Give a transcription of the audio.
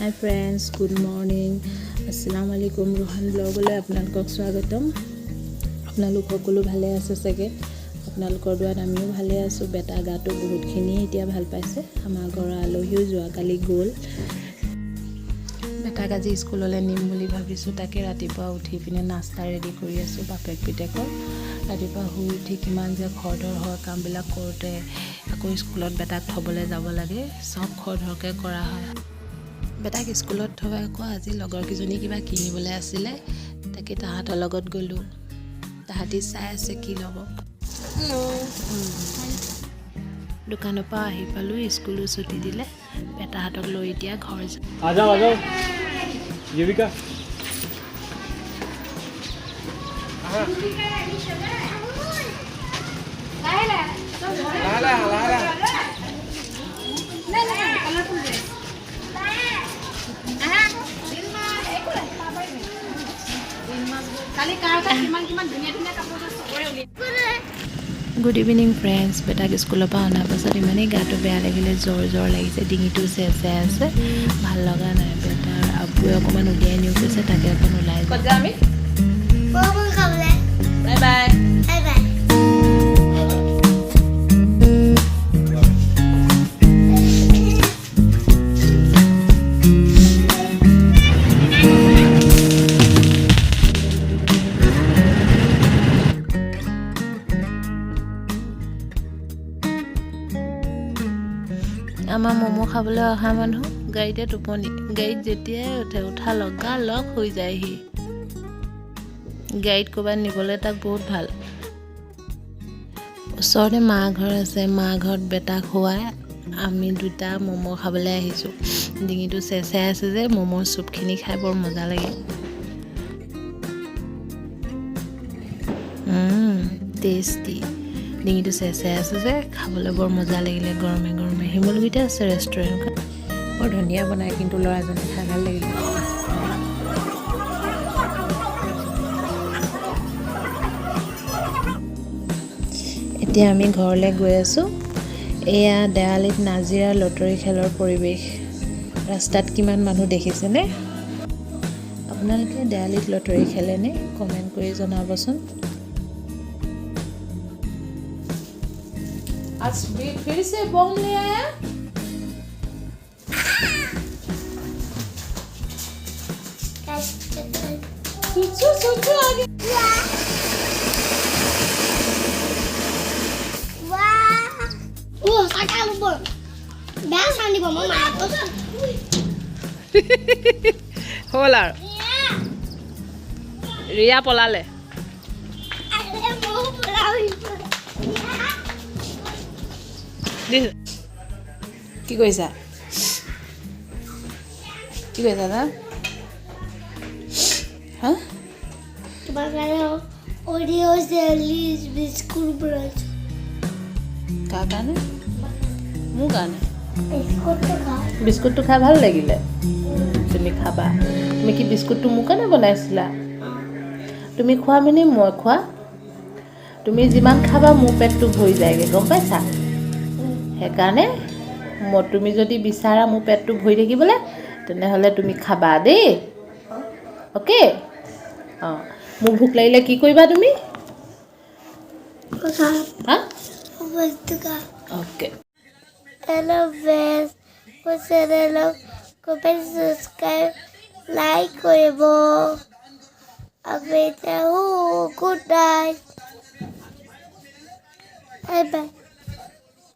হাই friends, good morning, আসসালামু আলাইকুম। ৰোহান ব্লগলৈ আপোনালোকক স্বাগতম। আপোনালোক সকলো ভালে আছে চাগে? আপোনালোকৰ দোৱাত আমিও ভালে আছোঁ। বেটা গাটো বহুতখিনিয়ে এতিয়া ভাল পাইছে। আমাৰ ঘৰৰ আলহীও যোৱাকালি গ'ল। বেটাক আজি স্কুললৈ নিম বুলি ভাবিছোঁ। তাকে ৰাতিপুৱা উঠি পিনে নাস্তা ৰেডি কৰি আছোঁ বাপেক পিতেকৰ। ৰাতিপুৱা শুই উঠি কিমান যে খৰধৰ হয় কামবিলাক কৰোঁতে। আকৌ স্কুলত বেটাক থ'বলৈ যাব লাগে, চব খৰধৰকৈ কৰা হয়। বেটাক স্কুলত থৈ আকৌ আজি লগৰ কেইজনী কিবা কিনিবলৈ আছিলে, তাকে তাহাঁতৰ লগত গ'লোঁ। তাহাঁতি চাই আছে কি ল'ব। দোকানৰ পৰা আহি পালোঁ, স্কুলো ছুটি দিলে। বেটাহঁতক লৈ এতিয়া ঘৰ যাম। आ जाओ, आ जाओ युविका। Good evening friends. বেটাক স্কুলৰ পৰা অনাৰ পাছত ইমানেই গাটো বেয়া লাগিলে, জ্বৰ জ্বৰ লাগিছে, ডিঙিটো চেৰচেৰাই আছে, ভাল লগা নাই। বেটাৰ আব্বুৱে অকণমান উলিয়াই নিওঁ কৈছে, তাকে অকণ ওলাই যাম। যাম আমি। বৰষুণ খাবলৈ। Bye bye. Bye bye. আমাৰ ম'ম' খাবলৈ অহা মানুহ গাড়ীতে টোপনি। গাড়ীত যেতিয়াই উঠে, উঠা লগা লগ হৈ যায়হি। গাড়ীত ক'ৰবাত নিবলৈ তাক বহুত ভাল। ওচৰতে মা ঘৰ আছে। মা ঘৰত বেটাক খুৱাই আমি দুটা ম'ম' খাবলৈ আহিছোঁ। ডিঙিটো চেৰচেৰাই আছে যে, ম'মৰ চুপখিনি খাই বৰ মজা লাগে, টেষ্টি। ডিঙিটো চেৰচেৰাই আছে যে, খাবলৈ বৰ মজা লাগিলে গৰমে গৰমে। শিমলুগুৰিতে আছে ৰেষ্টুৰেণ্টখন, বৰ ধুনীয়া বনায় কিন্তু ল'ৰাজনে, খাই ভাল লাগিলে। এতিয়া আমি ঘৰলৈ গৈ আছোঁ। এয়া দেৱালীত নাজিৰা লটাৰী খেলৰ পৰিৱেশ। ৰাস্তাত কিমান মানুহ দেখিছেনে? আপোনালোকে দেৱালীত লটাৰী খেলেনে? কমেণ্ট কৰি জনাবচোন। आज भी फिर से बम ले आया। सोचो सोचो आगे। সঁচাকে আলু বৰ বেয়া চাউণ্ড দিব, মই মাক কৈছোঁ। হ'ল আৰু, ৰিয়া পলালে। আৰে, ময়ো পলাওঁ। কি কৰিছা? কি কৰিছা দাদা? হা? তোমাৰ কাৰণে অৰিঅ' জেলি বিস্কুট বনাইছোঁ। কাৰ কাৰণে? মোৰ কাৰণে? বিস্কুটটো খা। বিস্কুটটো খাই ভাল লাগিলে। তুমি খাবা। তুমি কি বিস্কুটটো মোৰ কাৰণে বনাইছিলা? তুমি খোৱা মানে মই খোৱা। তুমি যিমান খাবা, মোৰ পেটটো ভৰি যায়গৈ, গম পাইছা? সেইকাৰণে মই, তুমি যদি বিচাৰা মোৰ পেটটো ভৰি থাকিবলৈ, তেনেহ'লে তুমি খাবা দেই। অ'কে। অঁ, মোৰ ভোক লাগিলে কি কৰিবা তুমি? খা। হা? বস্তু খা। অ'কে। হেল্ল' ফ্ৰেণ্ডছ, মোৰ চেনেলক কমেণ্ট, ছাবস্ক্ৰাইব, লাইক কৰিব। আমি এতিয়া good night, bye bye.